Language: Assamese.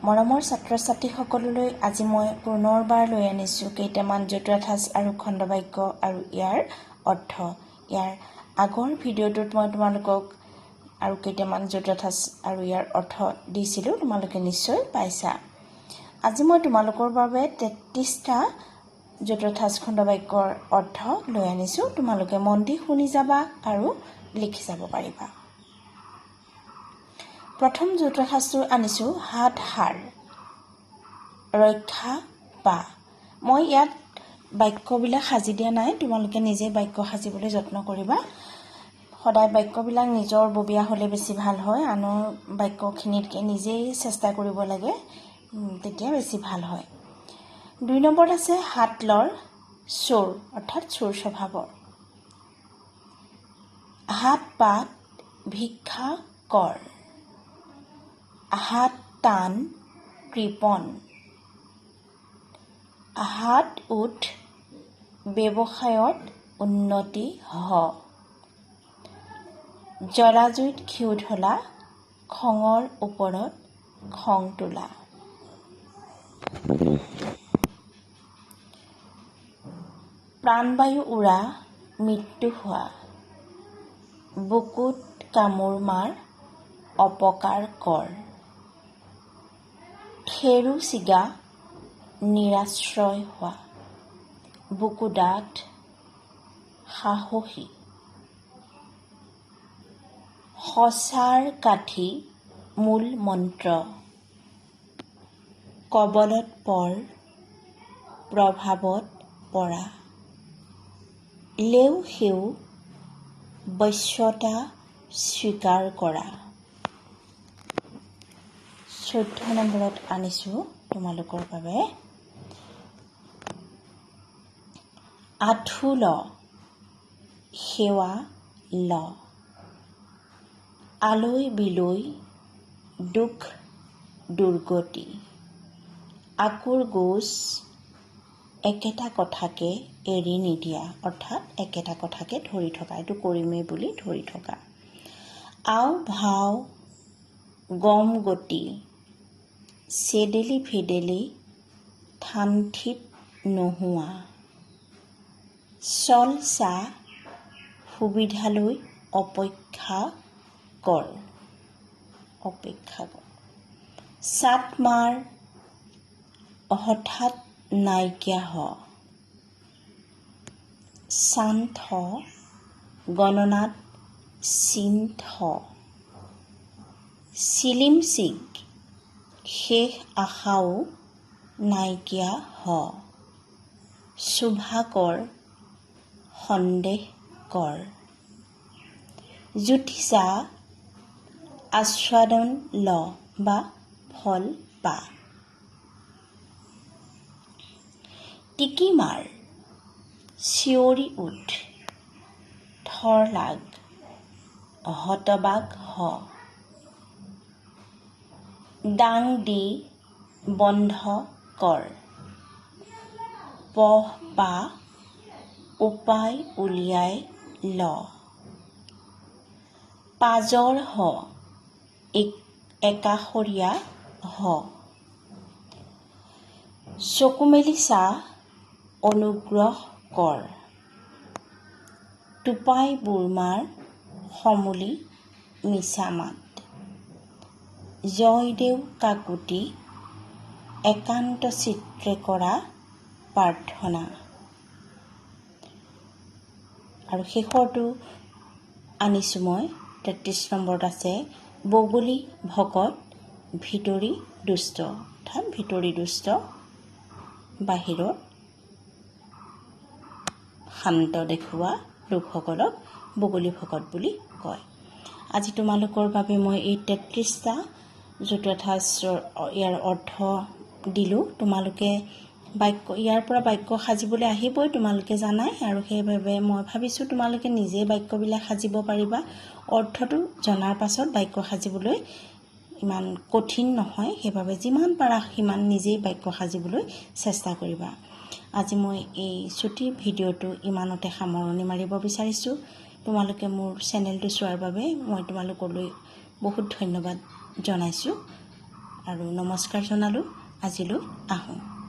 মৰমৰ ছাত্ৰ ছাত্ৰীসকললৈ আজি মই পুনৰবাৰ লৈ আনিছোঁ কেইটামান জতুৱা ঠাঁচ আৰু খণ্ডবাক্য আৰু ইয়াৰ অৰ্থ। ইয়াৰ আগৰ ভিডিঅ'টোত মই তোমালোকক আৰু কেইটামান জতুৱা ঠাঁচ আৰু ইয়াৰ অৰ্থ দিছিলোঁ, তোমালোকে নিশ্চয় পাইছা। আজি মই তোমালোকৰ বাবে 33টা জতুৱা ঠাঁচ খণ্ডবাক্যৰ অৰ্থ লৈ আনিছোঁ। তোমালোকে মন দি শুনি যাবা আৰু লিখি যাব পাৰিবা। প্ৰথম জতুৱা ঠাঁচটো আনিছোঁ, হাত সাৰ, ৰক্ষা পা। মই ইয়াত বাক্যবিলাক সাজি দিয়া নাই, তোমালোকে নিজে বাক্য সাজিবলৈ যত্ন কৰিবা। সদায় বাক্যবিলাক নিজৰ ববীয়া হ'লে বেছি ভাল হয়। আনৰ বাক্যখিনিতকৈ নিজেই চেষ্টা কৰিব লাগে, তেতিয়া বেছি ভাল হয়। 2 নম্বৰত আছে হাত লৰ, চোৰ, অৰ্থাৎ চোৰ স্বভাৱৰ। হাত পাত, ভিক্ষা কৰ। হাত টান, কৃপণ। হাত উঠ, ব্যৱসায়ত উন্নতি হ। জ্বলা জুইত ঘিউ ঢলা, খঙৰ ওপৰত খং তোলা। প্ৰাণবায়ু উৰা, মৃত্যু হোৱা। বুকুত কামোৰ মাৰ, অপকাৰ কৰ। থেৰু ছিগা, নিৰাশ্ৰয় হোৱা। বুকু ডাঠ, সাহসী। সঁচাৰ কাঠি, মূল মন্ত্ৰ। কবলত পৰ, প্ৰভাৱত পৰা। লেও সেও, বশ্যতা স্বীকাৰ কৰা। 14 নম্বৰত আনিছোঁ তোমালোকৰ বাবে আঁঠু ল, সেৱা ল। আলৈ বিলৈ, দুখ দুৰ্গতি। আঁকোৰ গোজ, একেটা কথাকে এৰি নিদিয়া, অৰ্থাৎ একেটা কথাকে ধৰি থকা, এইটো কৰিমেই বুলি ধৰি থকা। আও ভাও, গম গতি। চেদেলি ভেদেলি, থান থিত নোহোৱা। চল চা, সুবিধালৈ অপেক্ষা কৰ, অপেক্ষা কৰ। চাট মাৰ, হঠাৎ নাইকিয়া হ। চান থ, গণনাত চিন থ। চিলিম চিগ, শেষ আশাও নাইকিয়া হ। শোভা কৰ, সন্দেহ কৰ। জুতি চা, আস্বাদন ল বা ফল পা। টিকি মাৰ, চিঞৰি উঠ। থৰ লাগ, হতবাক হ। দাং দি, বন্ধ কৰ। পহ পা, উপায় উলিয়াই ল। পাজৰ হ, একাষৰীয়া হ। চকু মেলি চা, অনুগ্ৰহ কৰ। টোপাই বুৰ মাৰ, সমূলি মিছা মাত। জয়দেউ কাকূতি, একান্ত চিত্ৰে কৰা প্ৰাৰ্থনা। আৰু শেষৰটো আনিছোঁ মই, 33 নম্বৰত আছে বগলী ভকত, ভিতৰি দুষ্ট, অৰ্থাৎ ভিতৰি দুষ্ট, বাহিৰত শান্ত দেখুওৱা লোকসকলক বগলী ভকত বুলি কয়। আজি তোমালোকৰ বাবে মই এই 33টা জতুৱা ঠাঁচৰ ইয়াৰ অৰ্থ দিলোঁ। তোমালোকে বাক্য ইয়াৰ পৰা বাক্য সাজিবলৈ আহিবই, তোমালোকে জানাই, আৰু সেইবাবে মই ভাবিছোঁ তোমালোকে নিজেই বাক্যবিলাক সাজিব পাৰিবা। অৰ্থটো জনাৰ পাছত বাক্য সাজিবলৈ ইমান কঠিন নহয়, সেইবাবে যিমান পাৰা সিমান নিজেই বাক্য সাজিবলৈ চেষ্টা কৰিবা। আজি মই এই চুটি ভিডিঅ'টো ইমানতে সামৰণি মাৰিব বিচাৰিছোঁ। তোমালোকে মোৰ চেনেলটো চোৱাৰ বাবে মই তোমালোকলৈ বহুত ধন্যবাদ জনাইছোঁ। আৰু নমস্কাৰ জনালোঁ। আজিলৈ আহোঁ।